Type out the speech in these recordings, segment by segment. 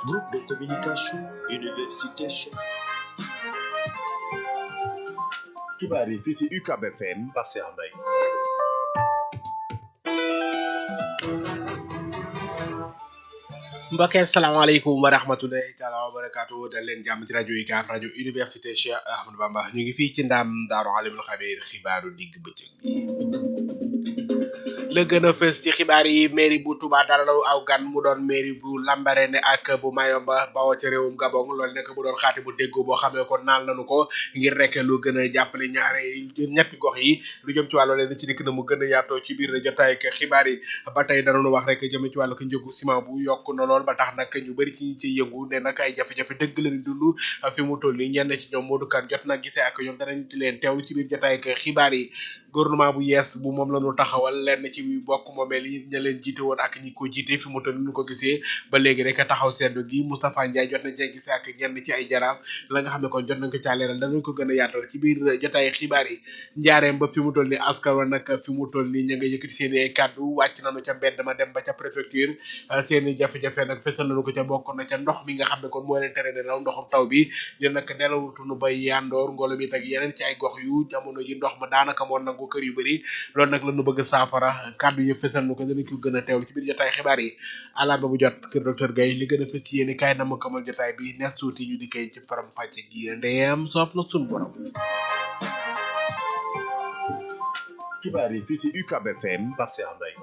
Groupe de communication Université Cheikh. xibaar yi fii si UCAB FM Pape Cheikh Mbaye. mbokk yi asalaamaaleykum wa rahmatulahi taala wa barakaatu dal leen jàmm ci rajo UCAB rajo Université Cheikh Ahmadou Bamba ñu ngi fii ci ndaam daaru alimul xabiir xibaaru digg bëccëg bi la gën a fës ci xibaar yi mairie bu Touba dalal aw gan mu doon mairie bu Lambaréné ak bu Mayomba bawoo ci réewum Gabon loolu nekk bu doon xaati bu déggoo boo xamee ko naan nañu ko ngir rek lu gën a jàppale ñetti gox yi lu jëm ci wàllu leen ci dikk na mu gën a yaatoo ci biir jotaay ak xibaar yi ba tey danañu wax rek jëm ci wàllu ko njëgu ciment bu yokk na lool ba tax nag ñu bëri ci ñi ci yëngu ne nag ay jafe-jafe dëgg lañu dund fi mu toll nii ñenn ci ñoom Modou Kane jot na gisee ak ñoom danañ ci leen teewlu ci biir jotaay ak xibaar yi gouvernement bu yees bu moom lañu taxawal lenn ci bokk moomeel yi ña leen jiite woon ak ñi ko jiite fi mu toll ñu ko gisee ba léegi rek taxaw seetlu gi Moustapha Ndiaye jot na cee gisee ak ñenn ci ay jaraaf la nga xam ne kon jot nañ ko caa leeral danañ ko gën a yaatal ci biir jotaay xibaar yi njaareem ba fi mu toll ni askan wa nag fi mu toll ni ña nga yëkkati seen i ay kàddu wàcc nañu ca mbedd ma dem ba ca préfecture seen i jafe-jafe nag fesal nañu ko ca bokk na ca ndox mi nga xam ne kon moo leen tere ne raw ndoxum taw bi ñu nag nelawutunu ba yandoor ngolo mi tak yeneen ci ay gox yu jamono ji ndox ma daanaka moo nangu kër yu bëri loolu nag lañu bëgg saafara kàddu yu fesal nu ko danañ ko gën a teewlu ci biir jotaay xibaar yi àllarba bu jot kër docteur Gaye li gën a fës ci yéen kaay na ma kamal jotaay bi nees tuuti ñu di koy ci faram fàcce gi ndeyam soob na sun borom xibaar yi fii si UCAB FM Pape Cheikh Mbaye.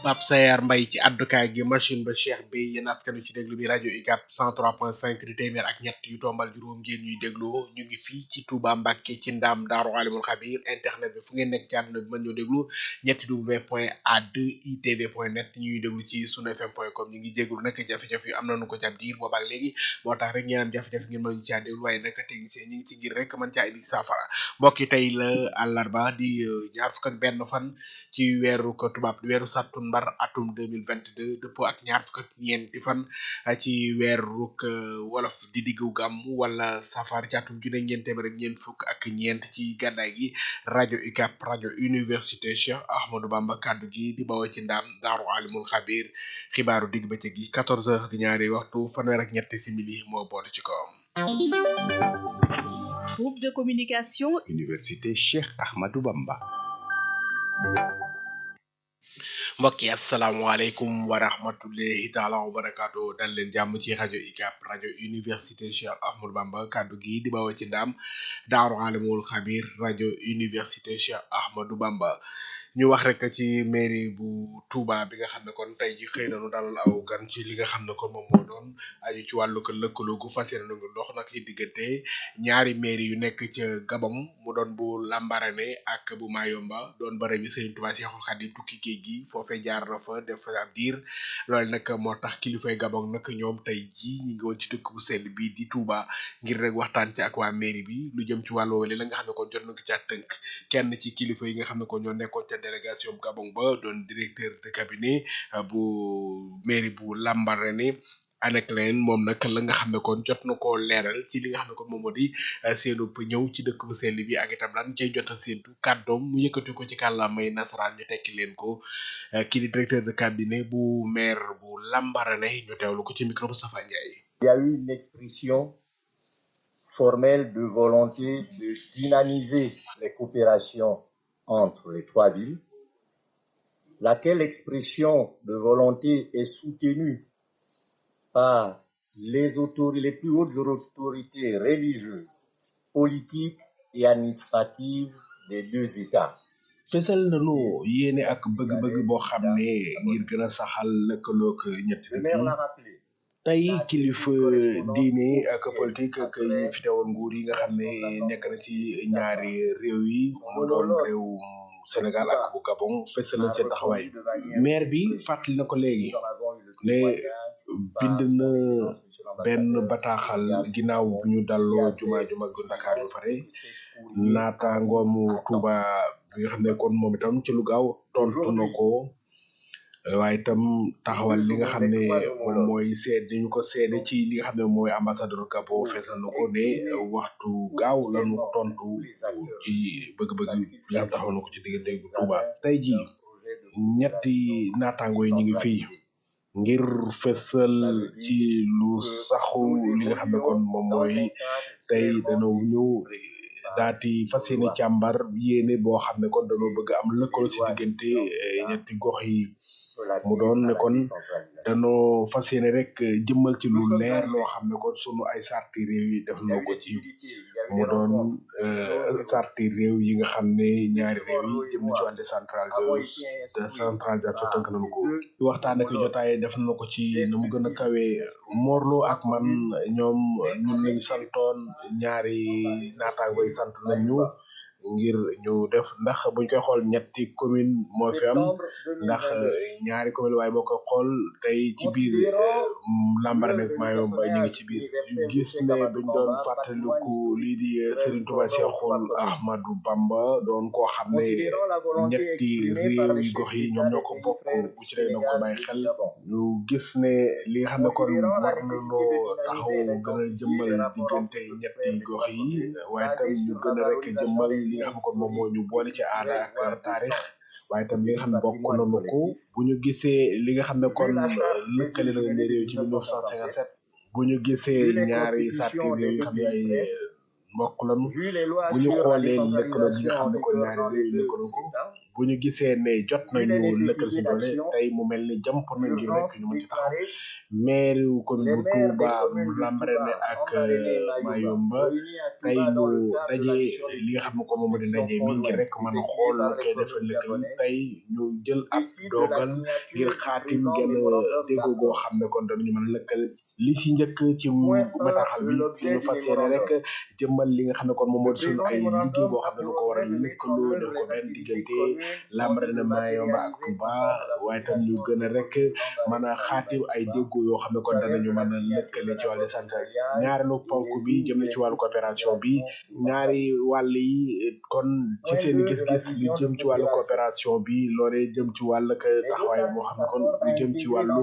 Pape Sayar Mbaye ci àddukaay gi machine ba Cheikh bi yéen askanu ci déglu bi rajo UCAB 103.5 di téeméer ak ñett yu tombal juróom ngeen ñuy déglu ñu ngi fii ci Touba Mbacké ci ndam daaru alimul xabir internet bi fu ngeen nekk ci àdduna bi mën ñoo déglu ñetti w.a2itv.net ñuy déglu ci sunfm.com ñu ngi déglu nag jafe-jafe yu am nañu ko jàpp diir boobaak léegi moo tax rek ngeen am jafe-jafe ngeen mën ñu caa déglu waaye nag technicien ñu ngi ci ngir rek mën caa indi saafara mbokk yi tey la àllarba di ñaar fukk ak benn fan ci weeru ko tubaab di weeru sàttumbar atum 2022 dëppoo ak ñaar fukk ak ñeenti fan ci weeru wolof di diggu gàmmu wala safar ci atum junne ñeent téeméer ak ñeent fukk ak ñeent ci gàddaay gi rajo UCAB rajo Université Cheikh Ahmadou Bamba kaddu gi di bawoo ci ndaam daaru alimul xabir xibaaru digg bëccëg gi 14h di ñaari waxtu fanweer ak ñetti simili moo bootu ci kawam. Groupe de communication Université Cheikh Ahmadou Bamba. mbokk yi asalaamaaleykum wa rahmatullahi taala wa barakaatu dal leen jàmm ci rajo UCAB rajo Université Cheikh Ahmadou Bamba kaddu gi di bawoo ci ndaam daaru alimul xabir rajo Université Cheikh Ahmadou Bamba ñu wax rek ci mairie bu Touba bi nga xam ne kon tey ji xëy na nu dalal aw gan ci li nga xam ne kon moom moo doon aju ci wàllu ko lëkkaloo gu fas yéene nga dox nag ci diggante ñaari mairie yu nekk ca Gabon mu doon bu Lambaréné ak bu Mayomba doon bërëb bi Serigne Touba Cheikhoul Khadim tukki géej gi foofee jaar na fa def fa ab diir loolu nag moo tax kilifay Gabon nag ñoom tey ji ñi ngi woon ci dëkk bu sell bii di Touba ngir rek waxtaan ci ak waa mairie bi lu jëm ci wàllu wala la nga xam ne kon jot na ko caa tënk kenn ci kilifa yi nga xam ne kon ñoo nekkoon ca délégation Gabon ba doon directeur de cabinet bu mairie bu Lambaréné anek leen moom nag la nga xam ne kon jot na koo leeral ci li nga xam ne kon moom moo di seenu ñëw ci dëkk bu sell bi ak itam lan cay jot a séentu kàddoom mu yëkkati ko ci kàllaamay nasaraan ñu tekki leen ko kii di directeur de cabinet bu maire bu Lambaréné ñu teewlu ko ci micro Moustapha Ndiaye. Il y a eu une expression formelle de volonté de dynamiser les coopérations entre les trois villes, laquelle expression de volonté est soutenue par les plus hautes autorités religieuses, politiques et administratives des deux États. fësal nañu yéene ak bëgg-bëgg boo xam ne ngir gën a saxal lëkkaloog ñetti Le maire l'a rappelé. tey kilifa diine ak politique ak yi fi teewoon nguur yi nga xam ne nekk na ci ñaari réew yi mu doon réew Sénégal ak bu Gabon fësal nañ seen taxawaay maire bi fàttali na ko léegi ne bind na benn bataaxal ginnaaw bu ñu dalloo juma mag bu Dakar yu pare naataangoomu Touba bi nga xam ne kon moom itam ci lu gaaw tontu na ko waaye itam taxawal li nga xam ne moom mooy seede ñu ko seede ci li nga xam ne mooy ambassadeur Gabon feesal na ko ne waxtu gaaw lañu tontu ci bëgg-bëgg bi nga taxaw na ko ci diggante bu Touba tey jii ñetti naataango yi ñu ngi fii ngir fësal ci lu saxu li nga xam ne kon moom mooy tey dañoo ñëw daati fas yéene càmbar yéene boo xam ne kon dañoo bëgg am lëkkaloo si diggante ñetti gox yi mu doon ne kon dañoo fas yéene rek jëmmal ci lu leer loo xam ne kon sunu ay sarti réew yi def na ko ci mu doon sarti réew yi nga xam ne ñaari réew yi jëm na ci wàllu décentralisation tënk nañu ko waxtaan ak jotaay def na ko ci na mu gën a kawe Morlo ak man ñoom ñun lañ santoon ñaari naataango yi sant nañ ñu ngir ñu def ndax buñ koy xool ñetti commune moo fi am ndax ñaari commune waaye boo koy xool tey ci biir Lambaréné ak Mayumba ñu ngi ci biir ñu gis ne buñ doon fàttaliku lii di Serigne Touba Cheikhoul Ahmadou Bamba doon koo xam ne ñetti réew yi gox yi ñoom ñoo ko bokk bu ci rek na ko bàyyi xel ñu gis ne li nga xam ne kon war nañoo taxaw gën a jëmmal diggante ñetti gox yi waaye tam ñu gën a rek jëmmal li nga xam ne kon moom moo ñu boole ci aada ak taarix waaye tam li nga xam ne bokk nañu ko bu ñu gisee li nga xam ne kon lëkkale na ne réew ci 1957 bu ñu gisee ñaari sarti réew yi xam ne ay mbokk lañu bu ñu xoolee lëkkaloo bi nga xam ne kon ñaari réew yi lëkkaloo ko bu ñu gisee ne jot nañu lëkkal ci doole tey mu mel ni jàmp nañ ngir rek ñu mën ci taxaw maire commune bu Touba Lambaréné ak Mayumba tey ñu daje li nga xam ne ko moom di ndaje mi ngir rek mën a xool la koy defal lëkkal tey ñu jël ab dogal ngir xaatim genn déggoo goo xam ne kon dañu mën a lëkkal li si njëkk ci bataaxal bi ñu fas yéene rek jëmmal li nga xam ne kon moom moo di suñu ay liggéey boo xam ne lu ko war a lëkkaloo def ko benn diggante Lambaréné Mayumba ak Touba waaye tam ñu gën a rek mën a xaatim ay déggoo yoo xam ne kon danañu mën a lëkkale ci wàllu central ñaareelu ponk bi jëm na ci wàllu coopération bi ñaari wàll yi kon ci seen gis-gis lu jëm ci wàllu coopération bi loolee jëm ci wàllu taxawaay moo xam ne kon lu jëm ci wàllu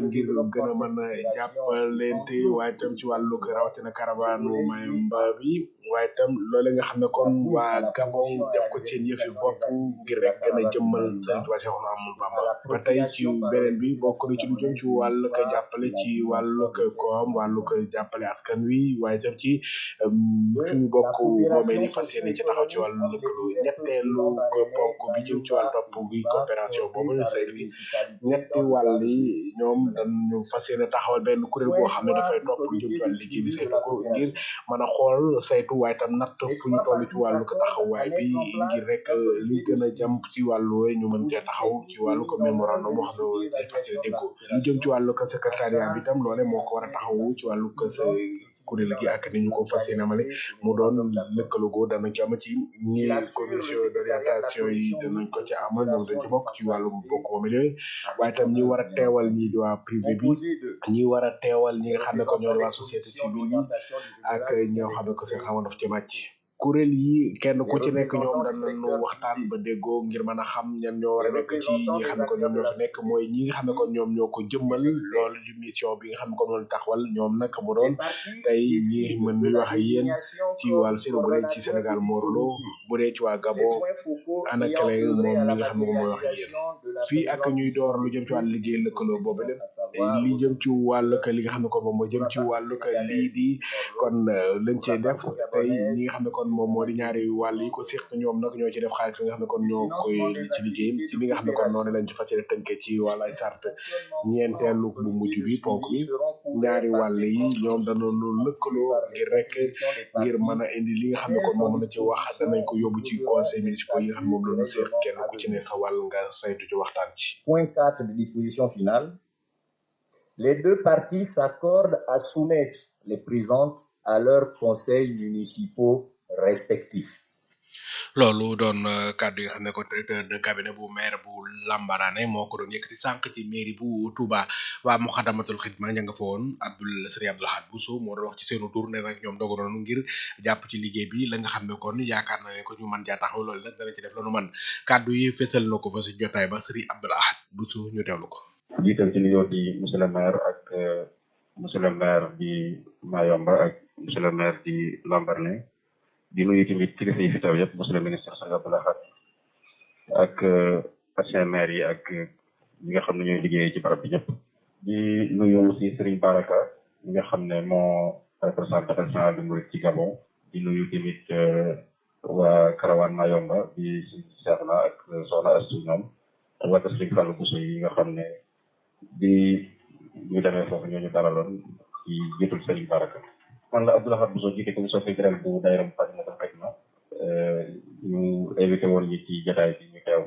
ngir gën a mën a jàppalente waaye tam ci wàllu rawatina caravane Mayumba bi waaye tam loole nga xam ne kon waa Gabon def ko seen yëfi bopp ngir rek gën a jëmmal Sëriñ Tuubaa Séexul Ahmadu Bamba ba tey ci beneen bi bokk na ci lu jëm ci wàllu ko jàppale ci wàllu ko koom wàllu ko jàppale askan wi waaye tam ci suñu bokk moomee ni fas yéene ci taxaw ci wàllu lëkkaloo ñetteelu ko ponk bi jëm ci wàllu topp bi coopération boobu la saytu bi ñetti wàll yi ñoom dañu fas yéene taxawal benn kuréel boo xam ne dafay topp lu jëm ci wàllu liggéey bi saytu ko ngir mën a xool saytu waaye tam natt fu ñu toll ci wàllu ko taxawaay bi ngir rek li gën a jëm ci wàllu ñu mën cee taxaw ci wàllu ko mémorandum moo xam ne day fas yéene déggoo lu jëm ci wàllu ko secrétariat bi tam loole moo ko war a taxawu ci wàllu ko sa kuréel gi ak ni ñu ko fas yéene amale mu doon lëkkaloo goo danañ ci am ci ñi commission d'orientation yi danañ ko ci amal ñoom dañ ci bokk ci wàllu bokk moom yooyu waaye tam ñi war a teewal ñi di waa privé bi ñi war a teewal ñi nga xam ne ko ñoo di waa société civile yi ak ñoo xam ne ko seen xamoon daf ci màcc kuréel yi kenn ku ci nekk ñoom danañu waxtaan ba déggoo ngir mën a xam ñan ñoo war a nekk ci ñi nga xam ne kon ñoom ñoo fi nekk mooy ñi nga xam ne kon ñoom ñoo ko jëmmal loolu di mission bi nga xam ne kon loolu taxawal ñoom nag mu doon tey ñi mën nañu wax ak yéen ci wàllu seen bu dee ci Sénégal Morlo bu dee ci waa Gabon ana kele moom mi nga xam ne moom mooy wax ak yéen fii ak ñuy door lu jëm ci wàllu liggéey lëkkaloo boobu lépp li jëm ci wàllu que li nga xam ne kon moom moo jëm ci wàllu que lii di kon lañ cee def tey ñi nga xam ne kon moom moo di ñaari wàll yi ko seq ñoom nag ñoo ci def xaalis bi nga xam ne kon ñoo koy ci liggéey ci li nga xam ne kon noonu lañ ci fas yéene tënkee ci wàllu ay sart ñeenteelu bu mujj bi ponk bi ñaari wàll yi ñoom danañu lëkkaloo ngir rek ngir mën a indi li nga xam ne kon moom na ci wax danañ ko yóbbu ci conseil municipal yi nga xam ne moom la ñu seq kenn ku ci ne sa wàll nga saytu ci waxtaan ci. Point 4 de disposition finale, les deux parties s'accordent à soumettre les présentes à leurs conseils municipaux respectifs. loolu doon kàddu yi nga xam ne ko directeur de cabinet bu maire bu Lambaréné moo ko doon yëkkati sànq ci mairie bu Touba waa Moukhaddamatoul Khidma ña nga fa woon Serigne Abdou Lahad Bousso moo doon wax ci seenu tour ne nag ñoom dogoon ngir jàpp ci liggéey bi la nga xam ne kon yaakaar na ne ko ñu mën caa taxaw loolu nag dana ci def la nu man kàddu yi fésal na ko fa si jotaay ba Serigne Abdou Lahad Bousso ñu teewlu ko. jiital ci nuyoo di monsieur le maire ak monsieur le maire di Mayumba ak monsieur le maire di Lambaréné di nuyu tamit kilifa yi fi taw yëpp monsieur le ministre Serigne Abdou Lahad ak ancien maire yi ak ñi nga xam ne ñooy liggéey ci barab bi ñëpp. di nuyu aussi Serigne Baraka ñi nga xam ne moo représentant national du Mouride ci Gabon. di nuyu tamit waa Karawaan Mayomba di Serigne Cheikh ak Soxna Astou ñoom ak waa Serigne Fallou Bousso yi nga xam ne di ñu demee foofu ñoo ñu dalaloon ci jiitul Serigne Baraka. man la Abdoulaye Bousso jiite commission culturelle bu daayira Moukhaddamatoul Khidma ñu invité woon ñi ci jotaay bi ñu teew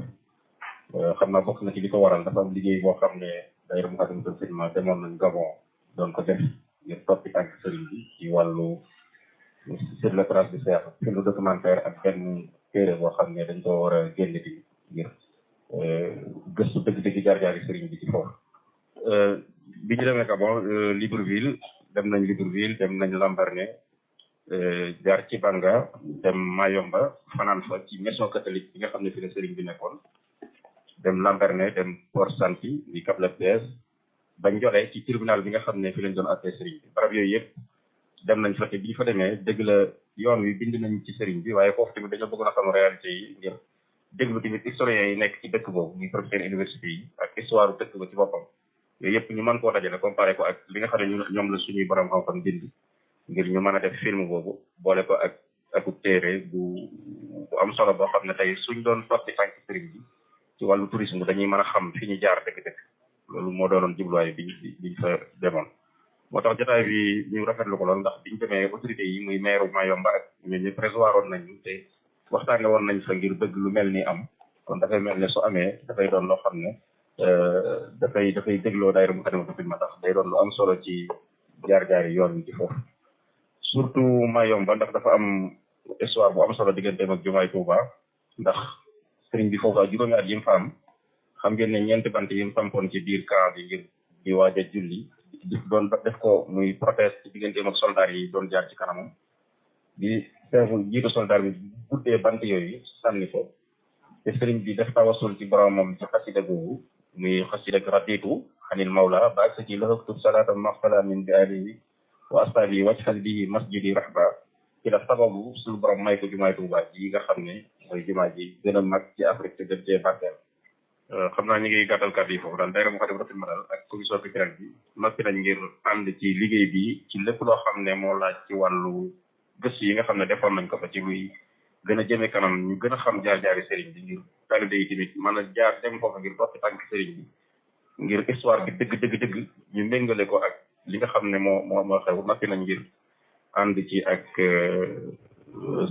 xam naa bokk na ci li ko waral dafa am liggéey boo xam ne daayira Moukhaddamatoul Khidma demoon nañ Gabon doon ko def ngir toppi tànk Serigne bi ci wàllu sur le trace du Cheikh film documentaire ak benn téere boo xam ne dañ ko war a génne di ngir gëstu dëgg-dëgg jaar-jaari Serigne bi ci foofu. bi ñu demee Gabon Libreville dem nañ Lambaréné jaar ci Banga dem Mayomba fanaan fa ci maison catholique bi nga xam ne fi la Serigne bi nekkoon dem Lambaréné dem Port-Gentil di Cap-Lépez ba Ndiolé ci tribunal bi nga xam ne fi lañ doon àttee Serigne bi barab yooyu yëpp dem nañ fa te bi ñu fa demee dëgg la yoon wi bind nañ ci Serigne bi waaye foofu tamit dañoo bëggoon a xam réalité yi ngir déglu tamit historiens yi nekk ci dëkk boobu muy professeur université yi ak histoire dëkk ba ci boppam yooyu yëpp ñu mën koo dajale comparé ko ak li nga xam ne ñoom la suñuy borom xam-xam bind ngir ñu mën a def film boobu boole ko ak téere bu am solo boo xam ne tey suñ doon totti tànk Serigne bi ci wàllu tourisme dañuy mën a xam fi ñu jaar dëgg-dëgg loolu moo doonoon jubluwaay biñ fa demoon. moo tax jotaay bi ñu rafetlu ko lool ndax biñ demee autorités yi muy maire Mayomba ak ñun ñu prévoir woon nañu te waxtaanee woon nañ fa ngir bëgg lu mel ni am kon dafay mel ne su amee dafay doon loo xam ne dafay dégloo daayira Moukhaddamatoul Khidma ndax day doon lu am solo ci jaar-jaari yoon wi ci foofu. surtout Mayomba ndax dafa am histoire bu am solo digganteem ak jumaay Touba ndax Serigne bi foofu ak juróomi at yi mu fa am xam ngeen ne ñeenti bant yi mu sampoon ci biir camp bi ngir di waaj a julli doon def ko muy proteste ci digganteem ak soldat yi doon jaar ci kanamam di seefu jiitu soldat bi guddee bant yooyu sànni ko te Serigne bi def tawasul ci boromam ci xasida googu muy xasida raditu xanil mawla ba ak sa ci laxaktub salaatan maxfala min bi alihi wa ashabi wajhal bihi masjidi rahba ci la sababu suñu borom may ko jumaay Tuuba ji nga xam ne mooy jumaa ji gën a mag ci Afrique te gën cee barkeel xam naa ñu ngi gàttal kàddu yi foofu daal daayira Moukhaddamatoul Khidma daal ak commission culturelle bi noppi nañ ngir ànd ci liggéey bi ci lépp loo xam ne moo laaj ci wàllu gëstu yi nga xam ne defoon nañ ko fa ci luy gën a jëme kanam ñu gën a xam jaar-jaari Serigne bi ngir taalibe yi tamit mën a jaar dem foofu ngir topp tànk Serigne bi ngir histoire bi dëgg ñu méngale ko ak li nga xam ne moo xew noppi nañ ngir ànd ci ak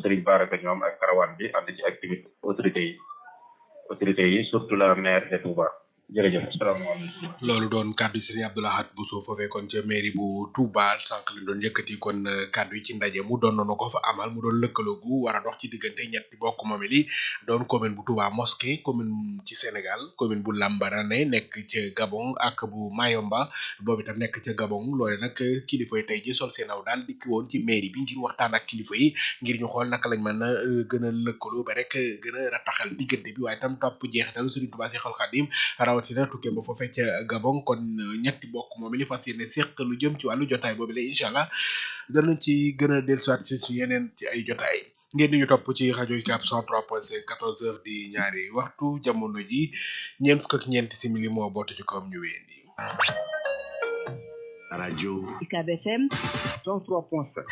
Serigne Baraka ñoom ak Karawaan bi ànd ci ak tamit autorités yi surtout la maire de Touba jërëjëf asalaamaaleykum. loolu doon kàddu Serigne Abdou Lahad Bousso foofee kon ca mairie bu Touba sànq lañ doon yëkkati kon kàddu yi ci ndaje mu doon noonu ko fa amal mu doon lëkkaloo gu war a dox ci diggante ñetti bokk moomel yi doon commune bu Touba Mosquée commune ci Sénégal commune bu Lambaréné nekk ca Gabon ak bu Mayomba boobu itam nekk ca Gabon loole nag kilifa yi tey ji sol seen aw daal dikki woon ci mairie bi ngir waxtaan ak kilifa yi ngir ñu xool naka lañ mën a gën a lëkkaloo ba rek gën a rataxal diggante bi waaye itam topp jeexitalu Serigne Touba Cheikhoul Khadim rawatina tukkee ba foofee ca Gabon kon ñetti bokk moom li fas yéene seq lu jëm ci wàllu jotaay boobu la incha allah danañ ci gën a dellusiwaat ci yeneen ci ay jotaay ngeen di ñu topp ci rajo UCAB 103.5 14h di ñaari waxtu jamono ji ñeent fukk ak ñeenti simili moo bootu ci kawam ñu wéyandi. rajo UCAB FM 103.5.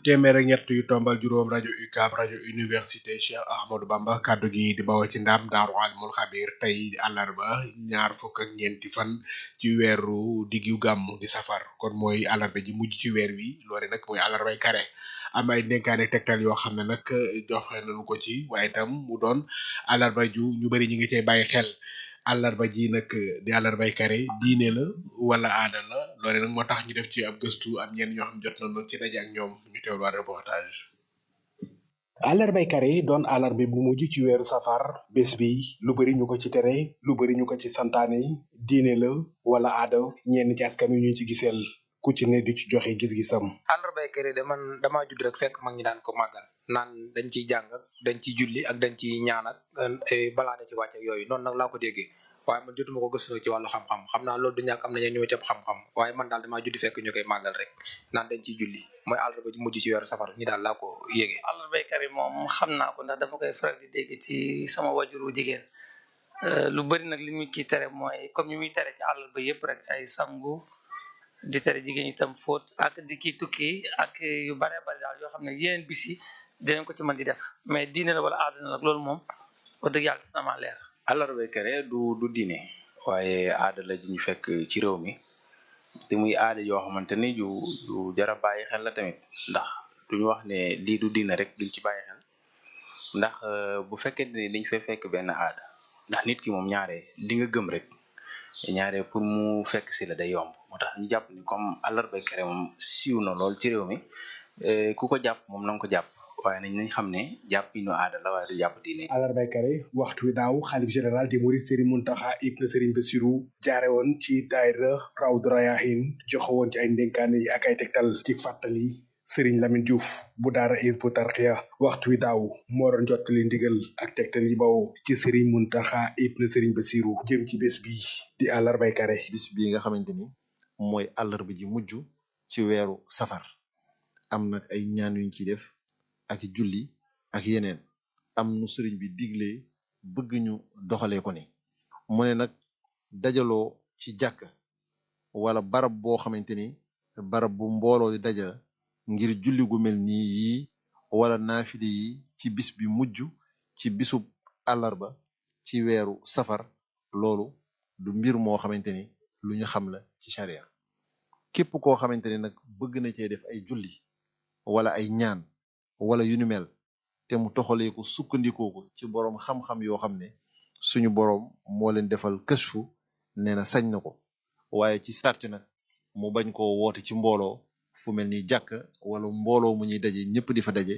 téeméer ak ñett yu tombal juróom rajo UCAB rajo université Cheikh Ahmadou Bamba kaddu gi di bawoo ci ndam Daaru Alimul Xabir tey àllarba ñaar fukk ak ñeenti fan ci weeru diggu gàmmu di safar kon mooy àllarba ji mujj ci weer wi loole nag mooy àllarbay kare am ay dénkaane tegtal yoo xam ne nag joxe nañu ko ci waaye itam mu doon àllarba ju ñu bëri ñi ngi cay bàyyi xel àllarba ji nag di àllarbay kare diine la wala aada la loole nag moo tax ñu def ci ab gëstu am ñenn ñoo xam jot nañu ci daje ak ñoom ñu teewlu waa reportage. àllarbay kare doon àllarba bu mujj ci weeru safar bés bi lu bari ñu ko ci tere lu bari ñu ko ci santaane diine la wala aada ñenn ci askan wi ñu ci giseel ku ci ne di ci joxe gis-gisam. àllarbay kare de man damaa judd rek fekk mag ñi daan ko màggal naan dañ ciy jàng dañ ciy julli ak dañ ciy ñaan ak balaa da ci wàcc ak yooyu noonu nag laa ko déggee waaye man jotuma ko gëstu nag ci wàllu xam-xam xam naa loolu du ñàkk am na ñoo ñëw ci xam-xam waaye man daal damaa juddi fekk ñu koy màggal rek naan dañ ciy julli mooy àllarba ji mujj ci weeru safar ñi daal laa ko yéegee. àllarbay karim moom xam naa ko ndax dama koy faral di dégg ci sama wajuru jigéen lu bëri nag li ñu ciy tere mooy comme ñu muy tere ci àllarba yëpp rek ay sangu di tere jigéen itam fóot ak di kii tukki ak yu bare bari daal yoo xam ne yeneen bis yi dinañ ko ci mën di def mais diine la wala aada nag loolu moom wax dëgg yàlla sama leer. àllarbay kare du diine waaye aada la ji ñu fekk ci réew mi te muy aada yoo xamante ni yu jara bàyyi xel la tamit ndax duñu wax ne lii du diine rek duñ ci bàyyi xel ndax bu fekkee ne dañ fay fekk benn aada ndax nit ki moom ñaare li nga gëm rek ñaare pour mu fekk si la day yomb moo tax ñu jàpp ni comme àllarbay kare moom siiw na lool ci réew mi ku ko jàpp moom na nga ko jàpp waaye nañ xam ne jàpp ñu aada la waaye du jàpp diine. àllarbay kare waxtu wi daaw xalif général des mourides Serigne Mountakha ibn Serigne Bassirou jaare woon ci daayira Rawdu Rayaahin joxe woon ci ay ndénkaane yi ak ay tegtal ci fàttali Serigne Lamine Diouf bu daara Hizbut Tarqiyyah waxtu wi daaw moo doon jottali ndigal ak tegtal yi bawoo ci Serigne Mountakha ibn Serigne Bassirou jëm ci bés bi di àllarbay kare. bis bii nga xamante ni mooy àllarba ji mujj ci weeru safar am nag ay ñaan yuñ ciy def ak julli ak yeneen am nu sëriñ bi digle bëgg ñu doxalee ko ni mu ne nag dajaloo ci jàkk wala barab boo xamante ni barab bu mbooloo di dajal ngir julli gu mel nii yii wala naafile yi ci bis bi mujj ci bisub àllarba ci weeru safar loolu du mbir moo xamante ni lu ñu xam la ci charia képp koo xamante ni nag bëgg na cee def ay julli wala ay ñaan wala yu ni mel te mu toxalee ko sukkandikoo ko ci boroom xam-xam yoo xam ne suñu boroom moo leen defal kësfu nee na sañ na ko waaye ci sarti nag mu bañ koo woote ci mbooloo fu mel ni jàkk wala mbooloo mu ñuy daje ñëpp di fa daje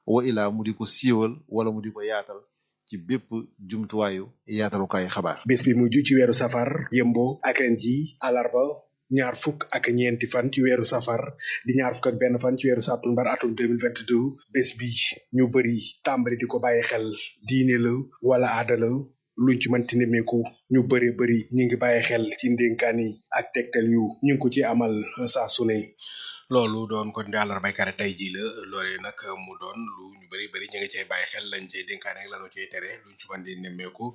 wa ilaa mu di ko siiwal wala mu di ko yaatal ci bépp jumtuwaayu yaatalukaay xabaar. bés bi mujj ci weeru safar yëmboo ak ren ji àllarba ñaar fukk ak ñeenti fan ci weeru safar di ñaar fukk ak benn fan ci weeru sàttumbar atum 2022 bés bi ñu bëri tàmbali di ko bàyyi xel diine la wala aada la luñ ci mënti nemeeku ñu bëri ñi ngi bàyyi xel ci ndénkaan yi ak tegtal yu ñu ngi ko ci amal saa su ne. loolu doon kon di àllarbay kare tey jii la loolee nag mu doon lu ñu bëri ñu ngi cay bàyyi xel lañ cay dénkaane ak lañu cay tere luñ ci mën di nemmeeku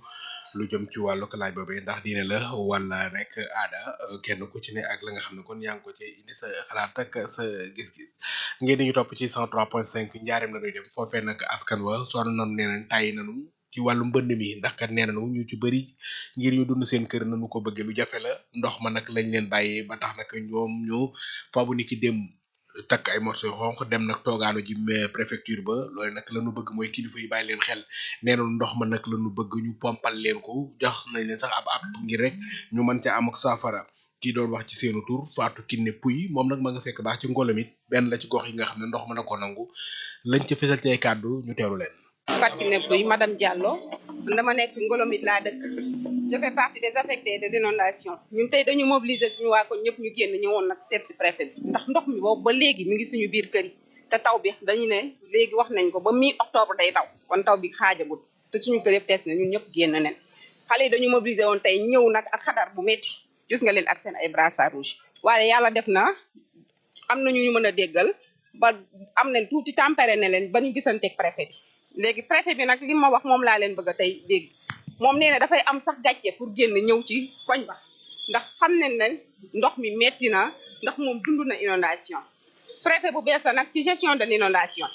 lu jëm ci wàllu laaj boobee ndax diine la wala rek aada kenn ku ci ne ak la nga xam ne kon yaa ngi ko ci indi sa xalaat ak sa gis-gis ngeen di ñu topp ci 103.5 njaareem la ñuy dem foofee nag askan wa sonn nañu nee nañ tàyyi nañu ci wàllu mbënd mi ndax kat nee nañu ñu ci bëri ngir ñu dund seen kër nañu ko bëggee lu jafe la ndox ma nag lañ leen bàyyee ba tax nag ñoom ñu fabu ni ki dem takk ay morceau xonq dem nag toogaanu ji préfecture ba loolu nag lañu bëgg mooy kilifa yi bàyyi leen xel nee nañu ndox ma nag lañu bëgg ñu pompal leen ko jox nañ leen sax ab ngir rek ñu mën ca am ak saafara kii doon wax ci seenu tur Fatou Kiné Pouy moom nag ma nga fekk baax ci Ngolomit benn la ci gox yi nga xam ne ndox ma na ko nangu lañ ca fesal ci ay kàddu ñu teewlu leen. Fatou Kiné Pouy madame Diallo dama nekk Ngolomit laa dëkk je fais partie des affectés de l'inondation ñun tey dañu mobiliser suñu waa ko ñëpp ñu génn ñëwoon nag seet si préfet bi ndax ndox mi boobu ba léegi mi ngi suñu biir kër yi te taw bi dañu ne léegi wax nañ ko ba mi octobre day taw kon taw bi xaajagul te suñu kër yëpp fees na ñun ñëpp génn nen xale yi dañu mobiliser woon tey ñëw nag ak xadar bu métti gis nga leen ak seen ay brassard rouge waaye yàlla def na am nañu ñu mën a déggal ba am nañ tuuti tempéré ne leen ba ñu gisanteeg préfet bi léegi préfet bi nag li ma wax moom laa leen bëgg a tey dégg moom nee na dafay am sax gàcce pour génn ñëw ci koñ ba ndax xam nañ ne ndox mi metti na ndax moom dund na inondation préfet bu bees la nag ci gestion de l'inondation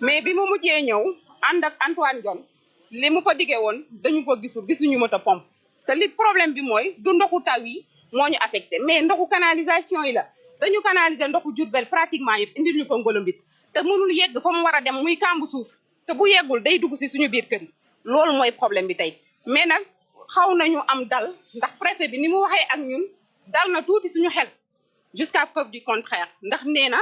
mais bi mu mujjee ñëw ànd ak Antoine Diome li mu fa diggee woon dañu ko gisuñu moto pompe te li problème bi mooy du ndoxu taw yi moo ñu affecté mais ndoxu canalisation yi la dañu canaliser ndoxu Diourbel pratiquement yëpp indil ñu ko Ngolombit te mënul yegg fa mu war a dem muy kàmbu suuf te bu yeggul day dugg si suñu biir kër yi loolu mooy problème bi tey mais nag xaw nañu am dal ndax préfet bi ni mu waxee ak ñun dal na tuuti suñu xel jusqu'à preuve du contraire ndax nee na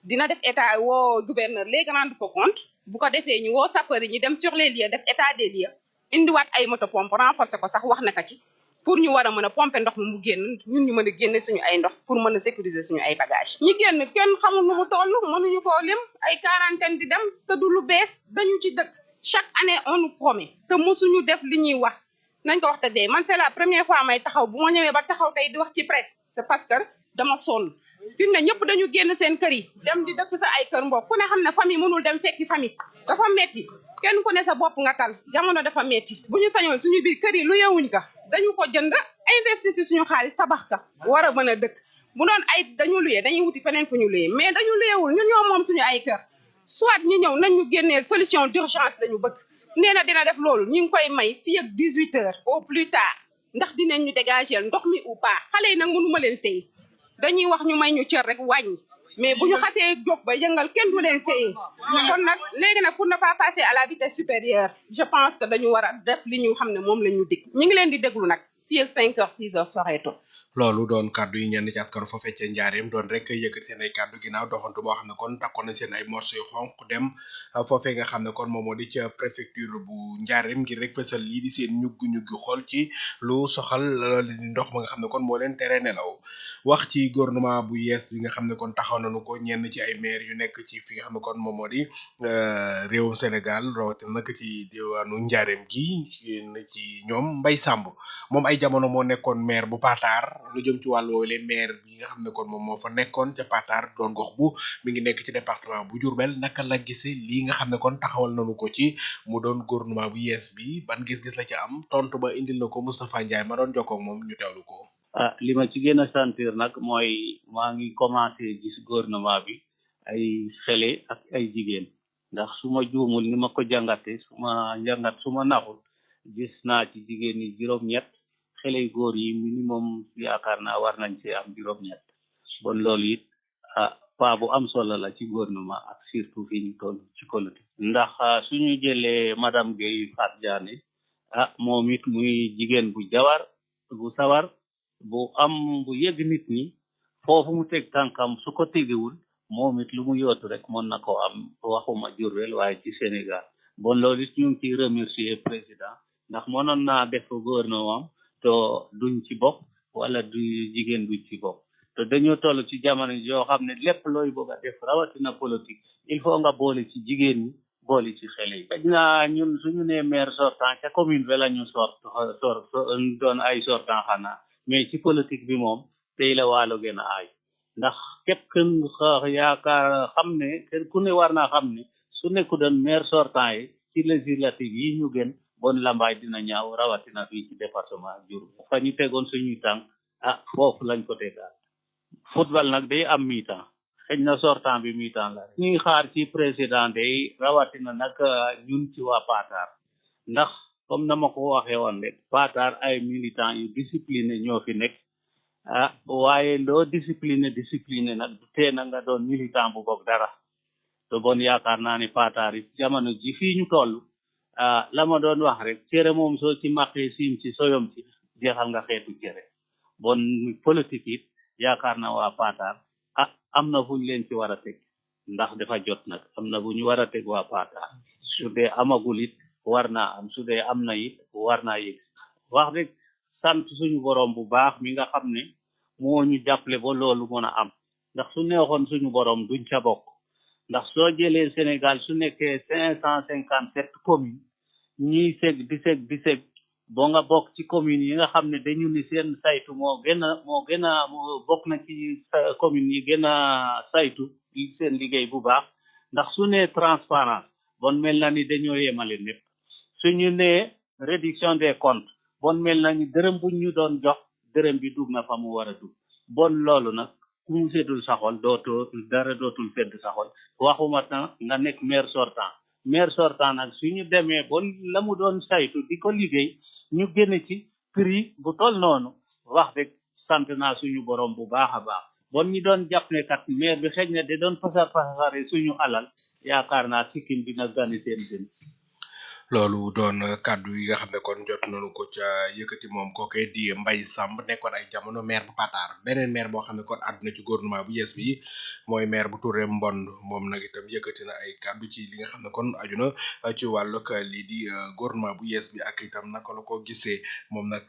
dina def état woo gouverneur léegi rendre ko compte bu ko defee ñu woo sapeur yi ñu dem sur les lieux def état des lieux indiwaat ay moto pompe renforcer ko sax wax na ko ci pour ñu war a mën a pomper ndox mi mu génn ñun ñu mën a génne suñu ay ndox pour mën a sécuriser suñu ay bagages. ñi génn kenn xamul nu mu toll mënuñu koo lim ay quarantaine di dem te du lu bees dañu ci dëkk chaque année on nous promet te mosuñu def li ñuy wax nañ ko wax te dee man c'est la première fois may taxaw bu ma ñëwee ba taxaw tey di wax ci presse c'est parce que dama sonn fi mu ne ñëpp dañu génn seen kër yi dem di dëkk sa ay kër mbokk ku ne xam ne famille mënul dem fekki famille dafa metti kenn ku ne sa bopp nga tal jamono dafa metti bu ñu sañoon suñu biir kër yi lu yewuñ ka dañu ko jënd investir si suñu xaalis tabax ka war a mën a dëkk bu doon ay dañu luyee dañuy wuti feneen fu ñu luyee mais dañu luyewul ñun ñoo moom suñu ay kër soit ñu ñëw nañ ñu génneel solution d'urgence lañu bëgg nee na dina def loolu ñu ngi koy may fii ak 18 heures au plus tard ndax dinañ ñu dégager ndox mi ou pas xale yi nag mënuma leen téye dañuy wax ñu may ñu cër rek wàññi mais bu ñu xasee jóg ba yëngal kenn du leen téye kon nag léegi nag pour ne pas passer à la vitesse supérieure je pense que dañu war a def li ñu xam ne moom la ñu dig ñu ngi leen di déglu nag fii ak 5 heures 6 heures soreeto loolu doon kaddu yi ñenn ci askanu foofee ca njaareem doon rek yëkkati seen ay kaddu ginnaaw doxantu boo xam ne kon takkoon nañ seen ay morceau yu xonq dem foofee nga xam ne kon moom moo di ca préfecture bu njaareem ngir rek fësal lii di seen ñuggi xool ci lu soxal loolu di ndox ma nga xam ne kon moo leen tere nelaw wax ci gouvernement bu yees bi nga xam ne kon taxaw nañu ko ñenn ci ay maire yu nekk ci fi nga xam ne kon moom moo di réewum Sénégal rawatina nag ci diwaanu njaareem gi ci ñoom Mbaye Samb moom ay jamono moo nekkoon maire bu Patar lu jëm ci wàllu woowu maire bi nga xam ne kon moom moo fa nekkoon ca Patar doon gox bu mi ngi nekk ci département bu Diourbel naka la gisee lii nga xam ne kon taxawal nañu ko ci mu doon gouvernement bu yees bi ban gis-gis la ci am tontu ba indil na ko Moustapha Ndiaye ma doon jokkoo ak moom ñu teewlu ko. li ma ci gën a sentir nag mooy maa ngi commencé gis gouvernement bi ay xale ak ay jigéen ndax su ma juumul ni ma ko jàngate su ma naxul gis naa ci jigéen ñi juróom-ñett xale yu góor yi minimum yaakaar naa war nañ ci am juróom-ñett bon loolu it pas bu am solo la ci gouvernement ak surtout fi ñu toll ci politique ndax suñu jëlee madame Guèye Fatou Diané moom it muy jigéen bu sawar bu yegg nit ñi foofu mu teg tànkam su ko tegewul moom it lu mu yootu rek mën na ko am waxuma Diourbel waaye ci Sénégal bon loolu it ñu ngi ciy remercier président ndax mënoon naa def gouvernement te duñ ci bokk wala du jigéen duñ ci bokk te dañoo toll ci jamono joo xam ne lépp looy bëgg a def rawatina politique il faut nga boole ci jigéen ñi boole ci xale yi. xëy na ñun suñu nee maire sortant ca commune bi la ñu doon ay sortant xanaa mais ci politique bi moom tey la waalo gën a aay ndax képp kenn yaakaar xam ne kenn ku ne war naa xam ne su nekku doon maire sortant yi ci législative yi ñu gën bon lambaay dina ñaaw rawatina fii ci département Diourbel fa ñu tegoon suñuy tànk foofu lañ ko tegaat football nag day am mi-temps xëy na sortant bi mi-temps la rek ñuy xaar ci président day rawatina nag ñun ci waa Patar ndax comme na ma ko waxee woon rek Patar ay militants yu discipliné ñoo fi nekk waaye loo discipliné nag du tee na nga doon militant bu bokk dara te bon yaakaar naa ne Patar yi jamono ji fii ñu toll la ma doon wax rek cere moom soo ci màqee siim ci soyom ci jeexal nga xeetu cere bon politique it yaakaar naa waa Patar am na fu ñu leen ci war a teg ndax dafa jot nag am na bu ñu war a teg waa Patar su dee amagul it war naa am su dee am na it war naa yëg wax rek sant suñu borom bu baax mi nga xam ne moo ñu jàppale ba loolu mën a am ndax su neexoon suñu borom duñ ca bokk ndax soo jëlee Sénégal su nekkee 557 communes ñiy di seg boo nga bokk ci communes yi nga xam ne dañu ni seen saytu moo gën a bokk na ci communes yi gën a saytu seen liggéey bu baax ndax su nee transparence bon mel na ni dañoo yemale lépp suñu nee réduction des comptes bon mel na ni dërëm buñ ñu doon jox dërëm bi dugg na fa mu war a dugg bon loolu nag ku mu seddul saxol dara dootul sedd saxol waxuma na nga nekk maire sortant nag suñu demee bon la mu doon saytu di ko liggéey ñu génn ci prix bu toll noonu wax rek sant naa suñu borom bu baax a baax bon ñi doon jàpp ne kat maire bi xëy na de doon pasare suñu alal yaakaar naa sikkim dina gani seen gën loolu doon kaddu yi nga xam ne kon jot nañu ko ca yëkkati moom kooke di Mbaye Samb nekkoon ay jamono maire bu Patar beneen maire boo xam ne kon àdduna ci gouvernement bu yees bi mooy maire bu Touré Mbond moom nag itam yëkkati na ay kaddu ci li nga xam ne kon aju na ci wàllug lii di gouvernement bu yees bi ak itam naka la ko gisee moom nag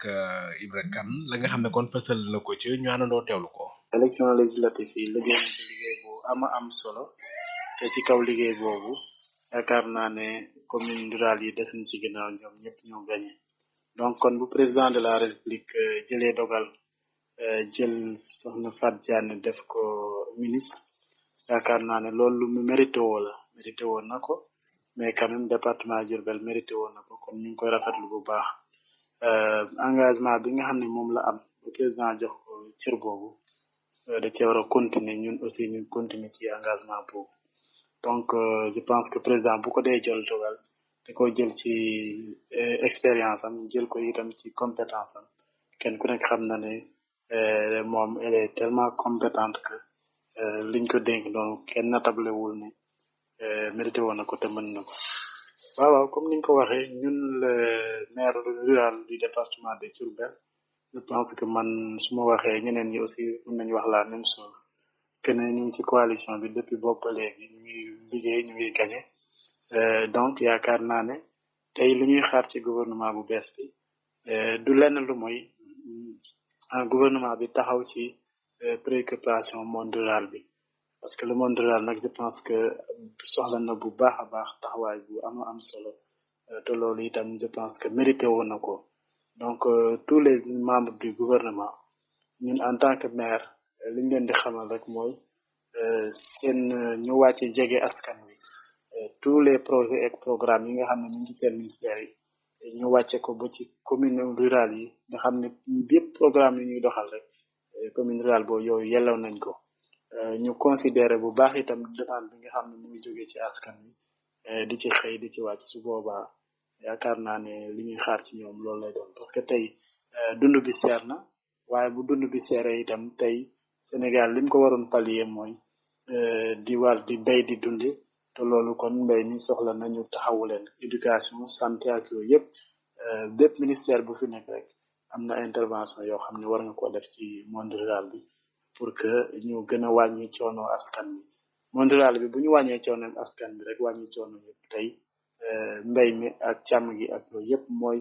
Ibra Kane la nga xam ne kon fësal na ko ci ñu àndandoo teewlu ko. élection législative yi liggéey na ci liggéey bu am solo te ci kaw liggéey boobu yaakaar naa ne commune rurale yi desuñ ci ginnaaw ñoom ñëpp ñoo gagné donc kon bu président de la république jëlee dogal jël soxna Fat Diagne def ko ministre yaakaar naa ne loolu lu mu mérité woon na ko mais quand même département Diourbel mérité woon na ko kon ñu ngi koy rafetlu bu baax engagement bi nga xam ne moom la am bu président jox ko cër boobu da cee war a continuer ñun aussi ñu continuer ci engagement boobu donc je pense que président bu ko dee jël dogal da ko jël ci expérience am jël ko itam ci compétence am kenn ku nekk xam na ne moom elle est tellement compétente que liñ ko dénk noonu kenn natablewul ne mérité woon na ko te mën na ko waaw comme niñ ko waxee ñun le maire rural du département de Diourbel je pense que man su ma waxee ñeneen ñi aussi mën nañu wax la même chose que ne ñu ngi ci coalition bi depuis boobu ba léegi ñu ngi liggéey ñu ngi gagné donc yaakaar naa ne tey lu ñuy xaar ci gouvernement bu bees bi du lenn lu mooy gouvernement bi taxaw ci préoccupation monde rural bi parce que le monde rural nag je pense que soxla na bu baax a baax taxawaay bu am solo te loolu itam je pense que mérité woon na ko donc tous les membres du gouvernement ñun en tant que maire liñ leen di xamal rek mooy seen ñu wàcce jege askan wi tous les projets et programmes yi nga xam ne ñu ngi seen ministère yi ñu wàcce ko ba ci commune rurale yi nga xam ne bépp programme yi ñuy doxal rek commune rurale boobu yooyu yelloo nañ ko ñu considérer bu baax itam demande bi nga xam ne mu ngi jógee ci askan wi di ci xëy di ci wàcc su boobaa yaakaar naa ne li ñuy xaar ci ñoom loolu lay doon parce que tey dund bi seer na waaye bu dund bi seeree itam tey Sénégal lim ko waroon pallier mooy di di bay di dunde te loolu kon mbay mi soxla nañu taxawu leen éducation santé ak yooyu yëpp bépp ministère bu fi nekk rek am na intervention yoo xam ne war nga ko def ci monde rural bi pour que ñu gën a wàññi coono askan bi monde rural bi bu ñu wàññee coono askan bi rek wàññi coono yëpp tey mbay mi ak càmm gi ak yooyu yëpp mooy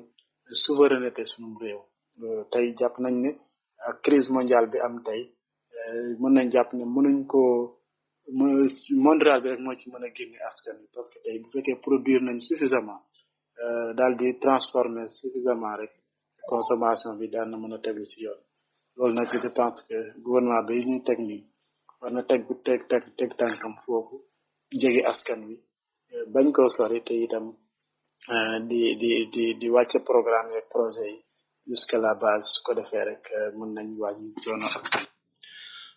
souveraineté sunum réew tey jàpp nañ ne ak crise mondiale bi am tey mën nañ jàpp ne mënuñ ko monde rural bi rek moo ci mën a génne askan bi parce que tey bu fekkee produire nañ suffisamment daal di transformer suffisamment rek consommation bi daan na mën a tegu ci yoon loolu nag je pense que gouvernement bi ñu teg nii war na teg tànkam foofu jege askan wi bañ koo sori te itam di wàcce programme et projet yi jusqu'à la base su ko defee rek mën nañ wàññi coono askan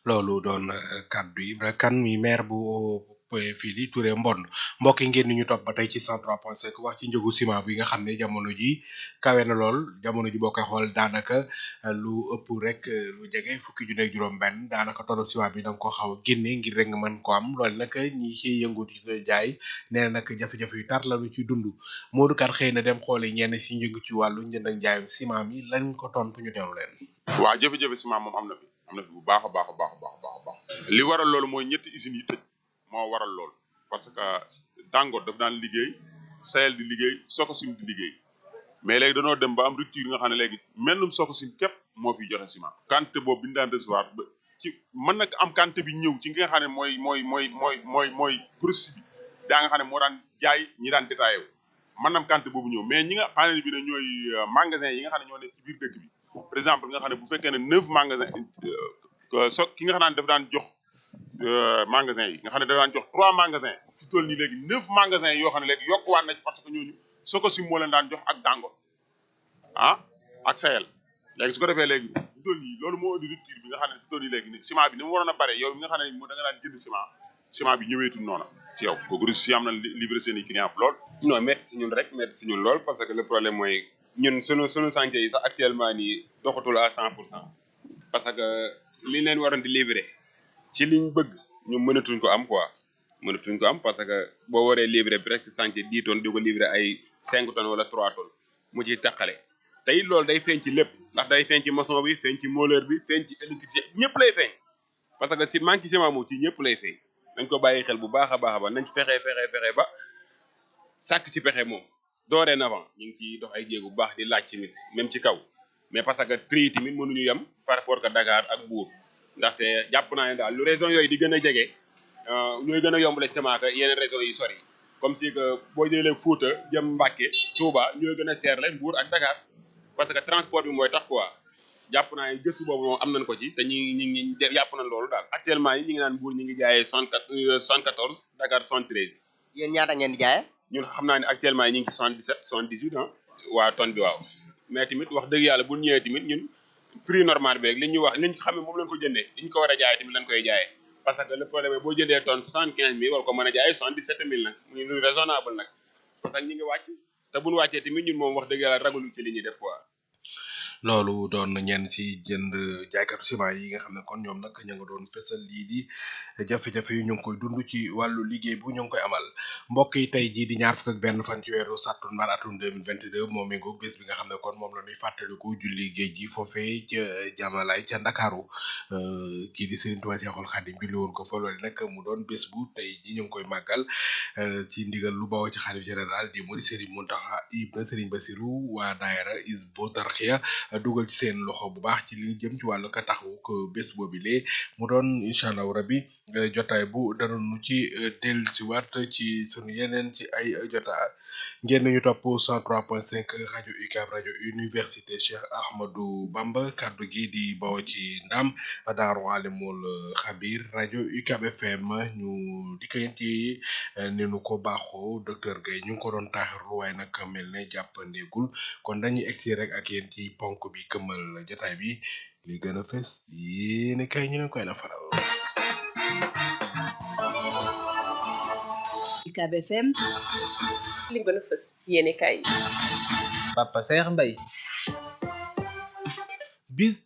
loolu doon kaddu yi kan mi maire bu fii di Touré Mbond mbokk yi ngeen ni ñu topp ba tey ci 103.5 wax ci njëgu ciment bi nga xam ne jamono ji kawe na lool jamono ji boo koy xool daanaka lu ëpp rek lu jege fukki junni ak juróom benn daanaka tonu ciment bi da nga ko xaw a génne ngir rek nga mën ko am loolu nag ñi ci yëngu ci koy jaay nee na nag jafe-jafe yu tar la lu ci dund Modou Kane xëy na dem xoole ñenn si njëgu ci wàllu njënd ak njaayum ciment mi lañ ko tontu ñu teewlu leen. waaw jafe-jafe ciment moom am na fi bu baax a baax li waral loolu mooy ñetti usines yi tëj moo waral loolu parce que Dangote daf daan liggéey Sahel di liggéey Sococim di liggéey mais léegi dañoo dem ba am rupture nga xam ne léegi mennum Sococim képp moo fi joxe ciment quantité boobu bi ñu daan recevoir ba ci mën na am quantité bi ñëw ci nga xam ne mooy grosse bi daa nga xam ne moo daan jaay ñi daan détaillé wu mën na am quantité boobu ñëw mais ñi nga xam ne bi ne ñooy magasin yi nga xam ne ñoo nekk ci biir dëkk bi par exemple nga xam ne bu fekkee ne 9 magasin ki nga xam ne daf daan jox magasin yi nga xam ne daf daan jox 3 magasin fi toll nii léegi 9 magasin yoo xam ne léegi yokkuwaat na ci parce que ñooñu Sococim moo leen daan jox ak Dangote ak Sahel léegi su ko defee léegi fi toll nii loolu moo indi rupture bi nga xam ne fi toll nii léegi ciment bi ni mu waroon a bare yow mi nga xam ne da nga daan jënd ciment bi ñëweetul noona ci yow kooku si am na livré seen i client lool non métti si ñun rek métti si ñun lool parce que le problème mooy ñun sunu chantier yi sax actuellement nii doxatul à 100% parce que li leen waroon di livrer ci liñ bëgg ñu mënatuñ ko am quoi mënatuñ ko am parce que boo waree livrer presque chantier 10 tonnes di ko livrer ay 5 tonnes wala 3 tonnes mu ciy taqale tey loolu day feeñ ci lépp ndax day feeñ ci maçon bi feeñ ci mooleur bi feeñ ci électricien ñëpp lay feeñ parce que si manque ci ciment moom ci ñëpp lay feeñ dañ ko bàyyi xel bu baax a baax nañ ci fexe ba sàkk ci pexe moom dorénavant ñu ngi ciy dox ay jéego bu baax di laaj ci même ci kaw mais parce que prix yi tamit mënuñu yem par rapport que Dakar ak Mbour ndaxte jàpp naa ne daal lu région yooyu di gën a jege ñooy gën a yombale ciment que yeneen régions yi sori comme si que boo jëlee Fouta jëm Mbacké Touba ñooy gën a seerle Mbour ak Dakar parce que transport bi mooy tax quoi jàpp naa ne gëstu boobu moom am nañ ko ci te ñi jàpp nañ loolu daal actuellement yi ñi ngi naan Mbour ñi ngi jaayee 74 Dakar 73 yéen ñaata ngeen di jaayee ñun xam naa ne actuellement yi ñu ngi ci 77 78 ah waa tonne bi waaw mais tamit wax dëgg yàlla bu ñëwee tamit ñun prix normal bi rek li ñu wax li ñu xam ne moom lañ ko jëndee li ñu ko war a jaayee tamit lañ koy jaayee parce que le problème boo jëndee tonne 75 000 war ko mën a jaayee 77 000 nag muy lu raisonnable nag parce que ñi ngi wàcc te bu ñu wàccee tamit ñun moom wax dëgg yàlla ragaluñ ci li ñuy def quoi. loolu doon ñenn ci jënd jaaykatu ciment yi nga xam ne kon ñoom nag ña nga doon fësal lii di jafe-jafe yu ñu ngi koy dund ci wàllu liggéey bu ñu ngi koy amal mbokk yi tey jii di ñaar fukk ak benn fan ci weeru sàttumbar atum 2022 moo méngoo bés bi nga xam ne kon moom la ñuy fàttaliku julli géej gi foofee ca Jamalaay ca Ndakaaru kii di Serigne Touba Cheikhoul Khadim julli woon ko fa loolu nag mu doon bés bu tey jii ñu ngi koy màggal ci ndigal lu bawoo ci xalif général di Mouride Serigne Mountakha Ibn Serigne Bassirou waa daayira Hizbut Tarqiyyah dugal ci seen loxo bu baax ci li jëm ci wàllu ka taxawu ko bés boobu lee mu doon incha allah rabi jotaay bu danañu ci dellusiwaat ci sunu yeneen ci ay jotaay ngeen ñu topp 103.5 rajo UCAB rajo université Cheikh Ahmadou Bamba kaddu gi di bawoo ci ndam Daaru Alimul Xabir rajo UCAB FM ñu dikkeen ci ni nu ko baaxoo docteur Guèye ñu ngi ko doon taaxirlu waaye nag mel ne jàppandeegul kon dañuy egsi rek ak yéen ci ponk bi këmmal jotaay bi li gën a fës yéene kay ñu leen koy na faral. UCAB FM li gën a fës ci yéene kay Papa Cheikh Mbaye bis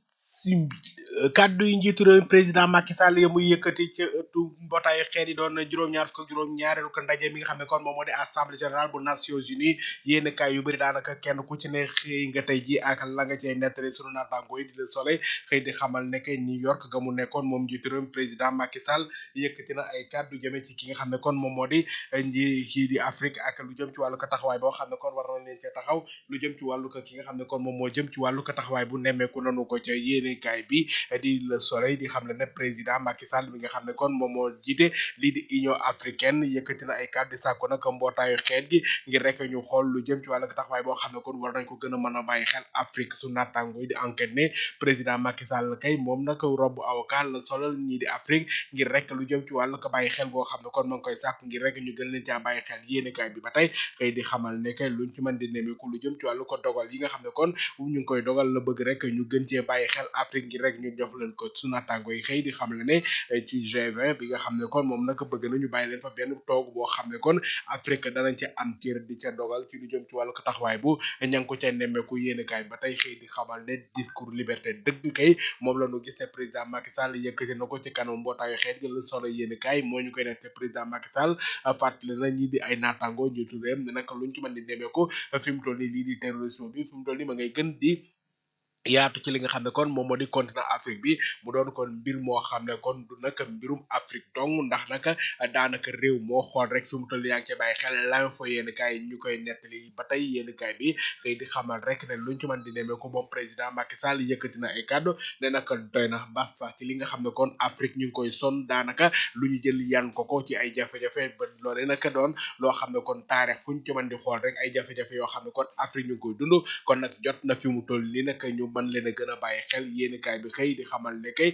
kaddu yi njiitu réew président Macky Sall ya muy yëkkati ca ëttu mbootaayu xeet yi doon juróom-ñaar fukk ak juróom-ñaareelu ko ndaje mi nga xam ne kon moom moo di assemblée générale bu Nations Unies yéen kaay yu bëri daanaka kenn ku ci ne xëy nga tey ji ak la nga cay nettali sunu naataango yi di Le Soleil xëy di xamal ne que New York ga mu nekkoon moom njiitu réew président Macky Sall yëkkati na ay kaddu jëme ci ki nga xam ne kon moom moo di kii di Afrique ak lu jëm ci wàllu ko taxawaay boo xam ne kon war na leen ca taxaw lu jëm ci wàllu ko ki nga xam ne kon moom moo jëm ci wàllu ko taxawaay bu nemmeeku nanu ko ca yéen kaay bi di Le Soleil di xam ne président Macky Sall mi nga xam ne kon moom moo jiite lii di Union africaine yëkkati na ay kàddu di sàkku nag mbootaayu xeet gi ngir rek ñu xool lu jëm ci wàllu taxawaay boo xam ne kon war nañ ko gën a mën a bàyyi xel Afrique su naataango yi di enquête ne président Macky Sall kay moom nag robu avocat la solal ñii di Afrique ngir rek lu jëm ci wàllu ko bàyyi xel boo xam ne kon ma ngi koy sàkku ngir rek ñu gën leen caa bàyyi xel yéenekaay bi ba tey xëy di xamal ne kay luñ ci mën di nemeeku lu jëm ci wàllu ko dogal yi nga xam ne kon ñu ngi koy dogal la bëgg rek ñu gën cee bàyyi xel Afrique ngir rek ñu jox leen ko su naataango yi xëy di xam ne ci G20 bi nga xam ne kon moom nag bëgg nañu bàyyi leen fa benn toog boo xam ne kon Afrique danañ ca am cër di ca dogal ci lu jëm ci wàllu ko taxawaay bu ña ngi ko ca nemmeeku yéenekaay ba tey xëy di xamal ne discours liberté dëgg kay moom la ñu gis ne président Macky Sall yëkkati na ko ci kanam mbootaayu xeet gi la solo yéenekaay moo ñu koy nekk te président Macky Sall fàttali na ñi di ay naataango njiitu réew ne nag luñ ci mën di nemmeeku fi mu toll nii lii di terrorisme bi fi mu toll nii ma ngay gën di yaatu ci li nga xam ne kon moom moo di continent Afrique bi mu doon kon mbir moo xam ne kon du nag mbirum Afrique dong ndax nag daanaka réew moo xool rek fi mu toll yaa ngi cee bàyyi xel l'info yéen kaay ñu koy nettali ba tey yéen kaay bi xëy di xamal rek ne luñ ci mën di nemee ko moom président Macky Sall yëkkati na ay kàddu ne nag doy na basta ci li nga xam ne kon Afrique ñu ngi koy son daanaka lu ñu jël yan ko ci ay jafe-jafe ba loolee nag doon loo xam ne kon taarix fuñ ci mën di xool rek ay jafe-jafe yoo xam ne kon Afrique ñu ngi koy dund kon nag jot na fi mu toll nii nag ñu mën leen a gën a bàyyi xel yéenekaay bi xëy di xamal ne kay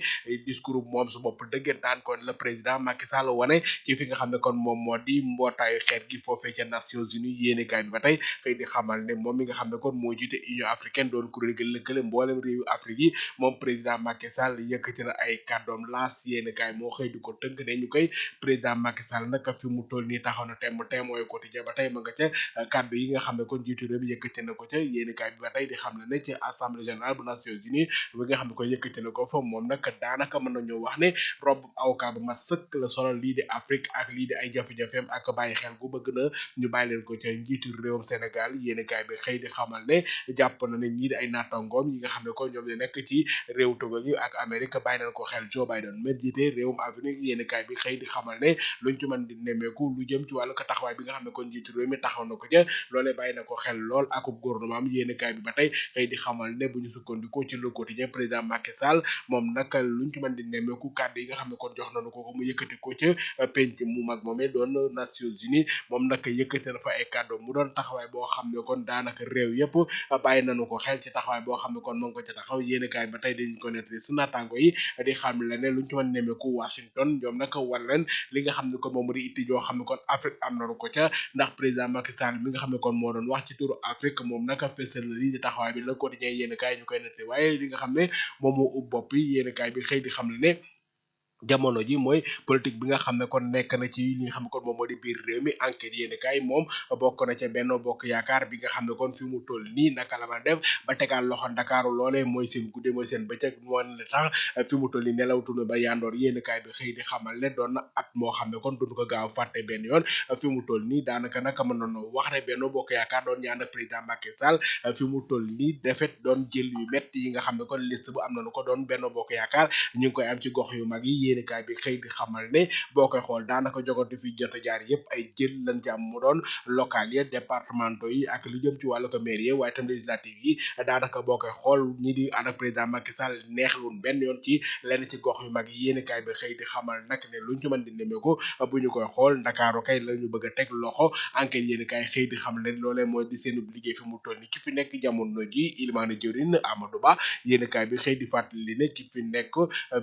discours moom su bopp dëggantaan kon le président Macky Sall wane ci fi nga xam ne kon moom moo di mbootaayu xeet gi foofee ca Nations Unies yéenekaay bi ba tey xëy di xamal ne moom mi nga xam ne kon moo jiite Union africaine doon kuréel gi lëkkale mboolem réewu Afrique yi moom président Macky Sall yëkkati na ay kàddoom laas yéenekaay moo xëy di ko tënk ne ñu koy président Macky Sall nag fi mu toll nii taxaw na temm mooy quotidien ba tey ma nga ca kàddu yi nga xam ne kon jiitu réew mi yëkkati na ko ca yéenekaay bi ba tey di xam ne ci assemblée générale bu Nations Unies bi nga xam ne ko yëkkati na ko fa moom nag daanaka mën nañoo wax ne rob avocat bu ma sëkk la solo lii di Afrique ak lii di ay jafe-jafeem ak bàyyi xel gu bëgg na ñu bàyyi leen ko ca njiitu réewum Sénégal yéenekaay bi xëy di xamal ne jàpp na ne ñii di ay nattangoom yi nga xam ne ko ñoom ñu nekk ci réew Togo yi ak Amérique bàyyi nañ ko xel Joe Biden ma jiite réewum Afrique yéenekaay bi xëy di xamal ne luñ ci mën di nemmeeku lu jëm ci wàllu ko taxawaay bi nga xam ne kon njiitu réew mi taxaw na ko ca loolee bàyyi na ko xel lool ak gouvernement am yéenekaay bi ba tey xëy di xamal ne bu ñu sukkandikoo ci Le Quotidien président Macky Sall moom nag luñ ci mën di nemmeeku kàddu yi nga xam ne kon jox nañu ko mu yëkkati ko ca penc mu mag moomee doon Nations Unies moom nag yëkkati na fa ay kàddu mu doon taxawaay boo xam ne kon daanaka réew yëpp bàyyi nañu ko xel ci taxawaay boo xam ne kon mu ngi ko ca taxaw yéen kaay ba tey dañ ko nettali su naataango yi di xam le ne luñ ci mën nemmeeku Washington ñoom nag war leen li nga xam ne kon moom di itti joo xam ne kon Afrique am nañu ko ca ndax président Macky Sall mi nga xam ne kon moo doon wax ci turu Afrique moom nag fësal na lii di taxawaay bi Le Quotidien yéen kaay ñu koy nettali waaye li nga xam ne moom moo ub bopp yi yéen kaay bi xëy di xam le ne jamono ji mooy politique bi nga xam ne kon nekk na ci li nga xam ne kon moom moo di biir réew mi enquête yéen kaay moom bokk na ca Benno Bokk Yaakaar bi nga xam ne kon fi mu toll nii naka la ma def ba tegaal loxo Ndakaaru loolee mooy seen gudde mooy seen bëccëg moo ne tax fi mu toll nii nelawtunu ba yandoor yéen kaay bi xëy di xamal ne doon na at moo xam ne kon duñu ko gaaw fàtte benn yoon fi mu toll nii daanaka naka mën nañoo wax ne Benno Bokk Yaakaar doon ñaan ak président Macky Sall fi mu toll nii defet doon jël yu metti yi nga xam ne kon liste bu am nañu ko doon Benno Bokk Yaakaar ñu ngi koy am ci gox yu mag yi yéen kaay bi xëy di xamal ne boo koy xool daanaka jogante fi jot a jaar yëpp ay jël lañ ci am mu doon local yi départementaux yi ak lu jëm ci wàllu ko maire yi waaye tam législative yi daanaka boo koy xool ñi di ànd ak président Macky Sall neexlun benn yoon ci lenn ci gox yu mag yi yéen kaay bi xëy di xamal nag ne luñ ci mën di nemmeeku bu ñu koy xool Ndakaaru kay la ñu bëgg a teg loxo enquête yéen kaay xëy di xam ne loolee mooy di seen liggéey fi mu toll ni ki fi nekk jamono ji Ilimane Diorine Amadou Ba yéen kaay bi xëy di fàttali ne ki fi nekk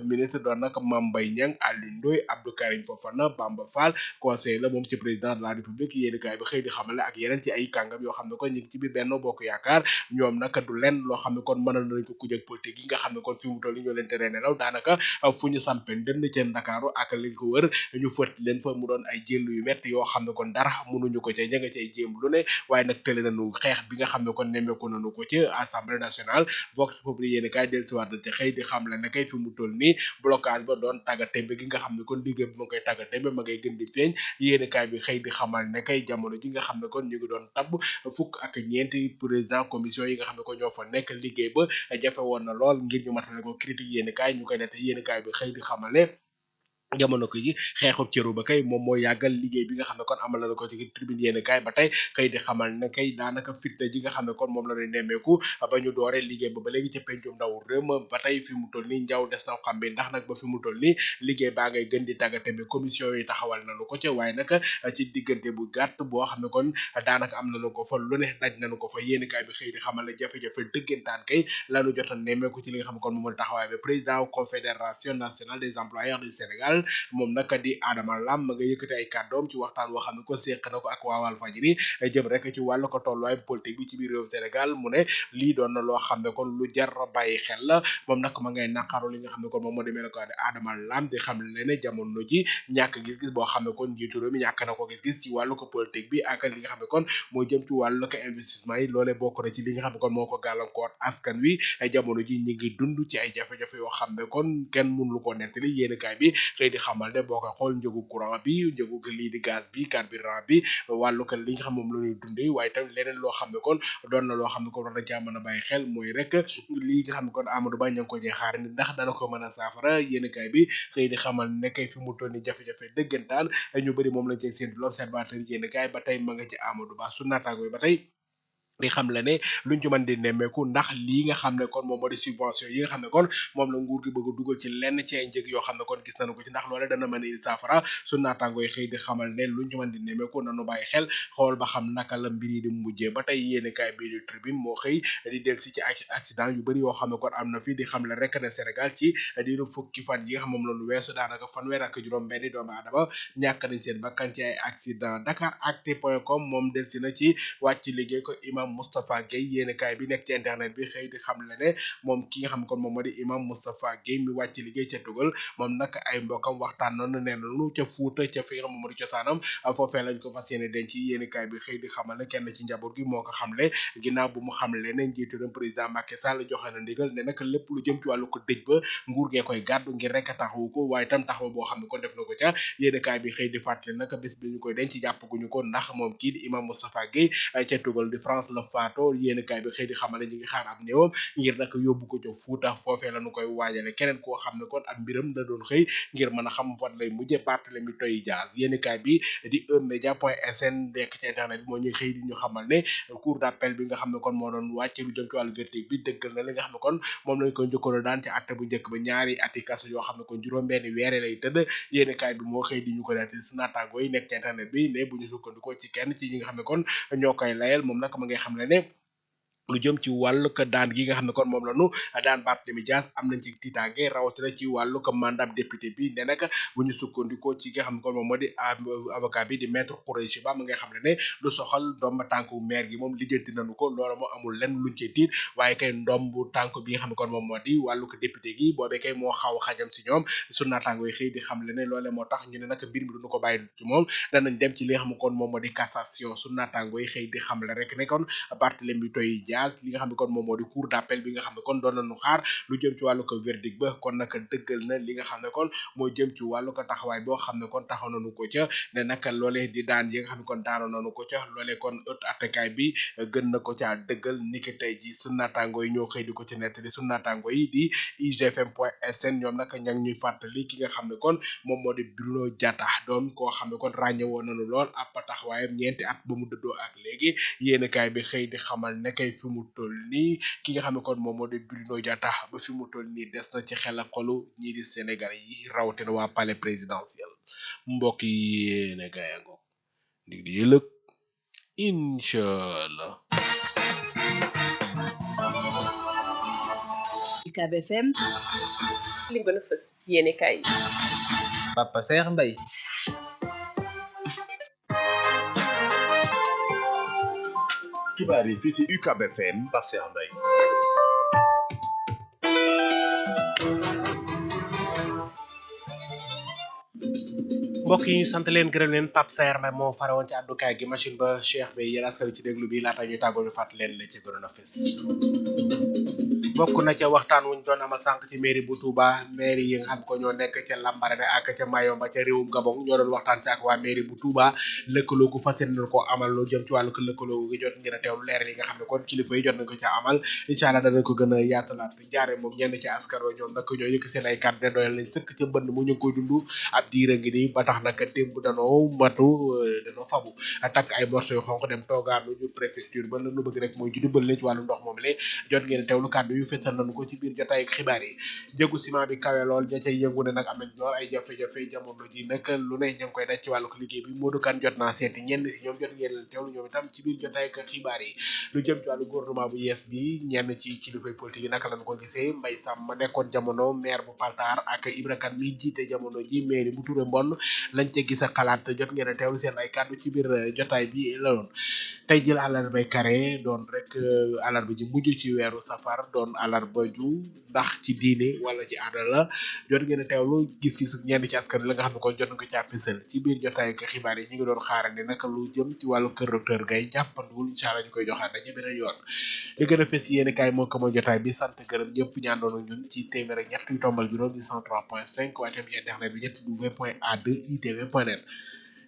ministre doon nag Mame Mbaye Niang Aliou Ndoye Abdou Karim Fofana Bamba Fall conseiller la moom ci président de la République yéen kaay bi xëy di xamal ne ak yeneen ci ay kàngam yoo xam ne kon ñu ngi ci biir Benno Bokk Yaakaar ñoom nag du lenn loo xam ne kon mënal nañ ko kujeg politique yi nga xam ne kon fi mu toll ni ñoo leen tere nelaw daanaka fu ñu sampe ndënd ca Ndakaaru ak li ko wër ñu fët leen fa mu doon ay jël yu metti yoo xam ne kon dara mënuñu ko ca ña nga cay jéem lu ne waaye nag tële nañu xeex bi nga xam ne kon nemmeeku nañu ko ci Assemblée nationale Vox Populi yéen kaay dellusiwaat na ci xëy di xam le ne kay fi mu toll nii blocage ba doon tàggatémbe gi nga xam ne kon liggéey bi ma koy tàggatémbe ma ngay gën di feeñ yéen kaay bi xëy di xamal ne kay jamono ji nga xam ne kon ñu ngi doon tabb fukk ak ñeenti président commission yi nga xam ne ko ñoo fa nekk liggéey ba jafe woon na lool ngir ñu matale ko critique yéen kaay ñu koy nette yéen kaay bi xëy di xamal ne jamono ko yi xeexub cëru ba kay moom moo yàggal liggéey bi nga xam ne kon amal na ko ci tribune yéen kaay ba tey xëy di xamal ne kay daanaka fitna ji nga xam ne kon moom la ñu nemmeeku ba ñu doore liggéey ba léegi ca pencum ndaw réew ma ba tey fi mu toll nii njaw des na xam bi ndax nag ba fi mu toll nii liggéey baa ngay gën di tàggate bi commission yi taxawal nañu ko ca waaye nag ci diggante bu gàtt boo xam ne kon daanaka am nañu ko fa lu ne daj nañu ko fa yéen kaay bi xëy di xamal ne jafe-jafe dëggantaan kay lañu jot a nemmeeku ci li nga xam ne kon moom la taxawaay bi président confédération nationale des employeurs du Sénégal moom nag di Adama Lam ma nga yëkkati ay kàddoom ci waxtaan woo xam ne ko séq na ko ak waa Walfadjri jëm rek ci wàllu ko tolluwaay politique bi ci biir réew Sénégal mu ne lii doon na loo xam ne kon lu jar bàyyi xel la moom nag ma ngay naqaru li nga xam ne kon moom moo demee ko di Adama Lam di xam le ne jamono ji ñàkk gis-gis boo xam ne kon njiitu réew mi ñàkk na ko gis-gis ci wàllu ko politique bi ak li nga xam ne kon moo jëm ci wàllu ko investissement yi loolee bokk na ci li nga xam ne kon moo ko gàllankoor askan wi jamono ji ñi ngi dund ci ay jafe-jafe yoo xam ne kon kenn mënu ko nettali yéen kaay bi xëy di xamal ne boo koy xool njëgu courant bi njëgu lii di gaz bi carburant bi wàllu ko li nga xam moom la ñuy dundee waaye tamit leneen loo xam ne kon doon na loo xam ne kon war na caa mën a bàyyi xel mooy rek lii nga xam ne kon Amadou Ba ña ngi ko jee xaar ni ndax dana ko mën a saafara yéen kaay bi xëy di xamal ne kay fi mu toll ni jafe-jafe dëggantaan ñu bëri moom lañ ci seen l'observateur yéen kaay ba tey ma nga ci Amadou Ba su naataango ba tey di xam la ne luñ ci mën di nemmeeku ndax lii nga xam ne kon moom moo di subvention yi nga xam ne kon moom la nguur gi bëgg a dugal ci lenn ci ay njëg yoo xam ne kon gis nañu ko ci ndax loole dana mën a indi saafara su naataango yi xëy di xamal ne luñ ci mën di nemmeeku nanu bàyyi xel xool ba xam naka la mbir yi di mujjee ba tey yéene kaay bii di tribune moo xëy di del si ci accident yu bëri yoo xam ne kon am na fi di xam le rek ne Sénégal ci diiru fukki fan yi nga xam moom la lu weesu daanaka fanweer ak juróom benn doomu aadama ñàkk nañ seen bakkan ci ay accident Dakaractu.com moom del si na ci wàcc liggéey ko imam Moustapha Gueye yéene kaay bi nekk ci internet bi xëy di xam le ne moom ki nga xam kon moom moo di imam Moustapha Gueye mi wàcc liggéey ca tugal moom nag ay mbokam waxtaan noonu nee nañu ca Fuuta ca fi nga xam moom moo di cosaanam foofee lañ ko fas yéene denc yéene kaay bi xëy di xamal ne kenn ci njaboot gi moo ko xamle ginnaaw bu mu xamle ne njiitu réew président Macky Sall joxe na ndigal ne nag lépp lu jëm ci wàllu ko dëj ba nguur gee koy gàddu ngir rek taxawu ko waaye tam taxaw boo xam ne kon def na ko ca yéene kaay bi xëy di fàttali nag bés bi ñu koy denc jàpp guñu ko ndax moom kii di imam Moustapha Gueye ca tugal di France la faatoo yéenekaay bi xëy di xamale ñi ngi xaar ab néewam ngir nag yóbbu ko ca Fuuta foofee la ñu koy waajale keneen koo xam ne kon ab mbiram da doon xëy ngir mën a xam fan lay mujje Barthélémy Toye Dias yéenekaay bi di eMédia.sn nekk ci internet bi moo ñuy xëy di ñu xamal ne cour d'appel bi nga xam ne kon moo doon wàcce lu jëm ci wàllu verdict bi dëggal na li nga xam ne kon moom lañ ko njëkkoon daan ci atte bu njëkk ba ñaari ati kaso yoo xam ne kon juróom-benn weere lay tëdd yéenekaay bi moo xëy di ñu ko daal su naataango yi nekk ci internet bi ne bu ñu sukkandikoo ci kenn ci ñi nga xam ne kon ñoo koy layal moom nag ma ngay xam ne lu jëm ci wàllu ko daan gi nga xam ne kon moom la ñu daan Barthélémy Dias am nañ ci tiitaange rawatina ci wàllu ko mandat député bi ne nag bu ñu sukkandikoo ci nga xam ne kon moom moo di avocat bi di maître Khoureyssi Ba ma nga xam ne lu soxal ndomb tànku maire gi moom lijjanti nañu ko loolu moo amul lenn luñ ci tiit waaye kay ndomb tànk bi nga xam ne kon moom moo di wàllu ko député gi boobee kay moo xaw xajam si ñoom su naataango yi xëy di xam le ne loole moo tax ñu ne nag mbir mi duñu ko bàyyi ci moom danañ dem ci li nga xam ne kon moom moo di cassation su naataango yi xëy di xam le rek ne kon Barthélémy Toye Dias li nga xam ne kon moom moo di cour d'appel bi nga xam ne kon doon nañu xaar lu jëm ci wàllu ko verdict ba kon nag dëggal na li nga xam ne kon moo jëm ci wàllu ko taxawaay boo xam ne kon taxaw nañu ko ca ne nag loolee di daan yi nga xam ne kon daanoon nañu ko ca loolee kon ëtt attekaay bi gën na ko caa dëggal niki tey ji su naataango yi ñoo xëy di ko ci nettali su naataango yi di igfm.sn ñoom nag ña ngi ñuy fàttali ki nga xam ne kon moom moo di Bruno Diatta doon koo xam ne kon ràññe woon nañu lool ab taxawaayam ñeenti at ba mu dëddoo ak léegi yéenekaay bi xëy di xamal ne kay fi mu toll nii ki nga xam ne kon moom moo di Bruno Diatta ba fi mu toll nii des na ci xel ak xolu ñii di Sénégal yi rawatina waa palais présidentiel mbokk yi yéene gayango dig di yëlëg inchallah UCAB FM li gën a fës ci yéenekaay yi Papa Cheikh Mbaye xibaar yi fii si UCAB FM Pape Cheikh Mbaye mbokk yi ñu sant leen gërëm leen Pape Sayer Mbaye moo fare woon ci àddukaay gi machine ba Cheikh bi yéen askan wi ci déglu bi laata ñuy tàggoo ñu fàttali leen la ci gënoon a fës bokk na ca waxtaan wuñ doon amal sànq ci mairie bu Touba mairie yi nga xam ko ñoo nekk ca Lambaréné ak ca Mayomba ca réewum Gabon ñoo doon waxtaan si ak waa mairie bu Touba lëkkaloo gu fas yéene ko amal lu jëm ci wàllu ko lëkkaloo gi jot ngeen a teewlu leer yi nga xam ne kon kilifa yi jot nañ ko ca amal incha allah danañ ko gën a yaatalaat jaare moom ñenn ci askan wa ñoom nag ñoo yëkk seen ay kàddu ne doyal nañ sëkk ca mbënd mu ñu ngi koy dund ab diira ngi nii ba tax nag démb danoo fabu takk ay morceau yu xonk dem toogaanu ñu préfecture ba la nu bëgg rek mooy ju dimbal leen ci wàllu ndox moom le jot ngeen a teewlu kàddu yu fesal nañu ko ci biir jotaay ak xibaar yi jëgu ciment bi kawe lool ja cay yëngu ne nag am nañ lool ay jafe-jafe jamono ji nag lu ne ñu ngi koy daj ci wàllu liggéey bi Modou Kane jot naa seeti ñenn si ñoom jot ngeen leen teewlu ñoom itam ci biir jotaay ak xibaar yi lu jëm ci wàllu gouvernement bu yees bi ñenn ci kilifay politique yi naka lañ ko gisee Mbaye Sam ma nekkoon jamono maire bu Paltar ak Ibra Kane mi jiite jamono ji mairie bu Touré Mbon lañ ca gis a xalaat jot ngeen a teewlu seen ay kàddu ci biir jotaay bi la doon tey jël àllarbay carré doon rek àllarba ji mujj ci weeru safar doon àllarba ju ndax ci diine wala ci aada la jot ngeen a teewlu gis-gis ñenn ci askan la nga xam ne kon jot nga ko ci àppisal ci biir jotaay ak xibaar yi ñu ngi doon xaarandi nag lu jëm ci wàllu kër docteur Gaye jàppandiwul incha allah ñu koy joxaat dañu beneen yoon li gën a fes yéene kaay moo ko mooy jotaay bi sant gërëm ñëpp ñaandoon ak ñun ci téeméer ak ñett yu tombal juróom di 103.5 waaye tamit internet bi www.ad.itv.net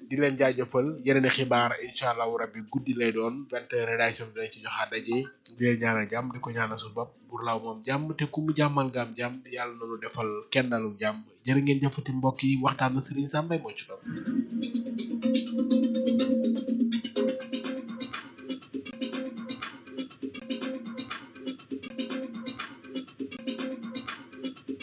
di leen jaajëfal yeneen i xibaar incha allahu rabbi guddi lay doon 20h rédaction bi dinañ ci joxaat daje di leen ñaanal jàmm di ko ñaanal suñu bopp bur laaw moom jàmm te ku mu jàmmal nga am jàmm yàlla na lu defal kenn dalu jàmm jërë ngeen jëfati mbokk yi waxtaan na Serigne Sam Mbaye moo ci doon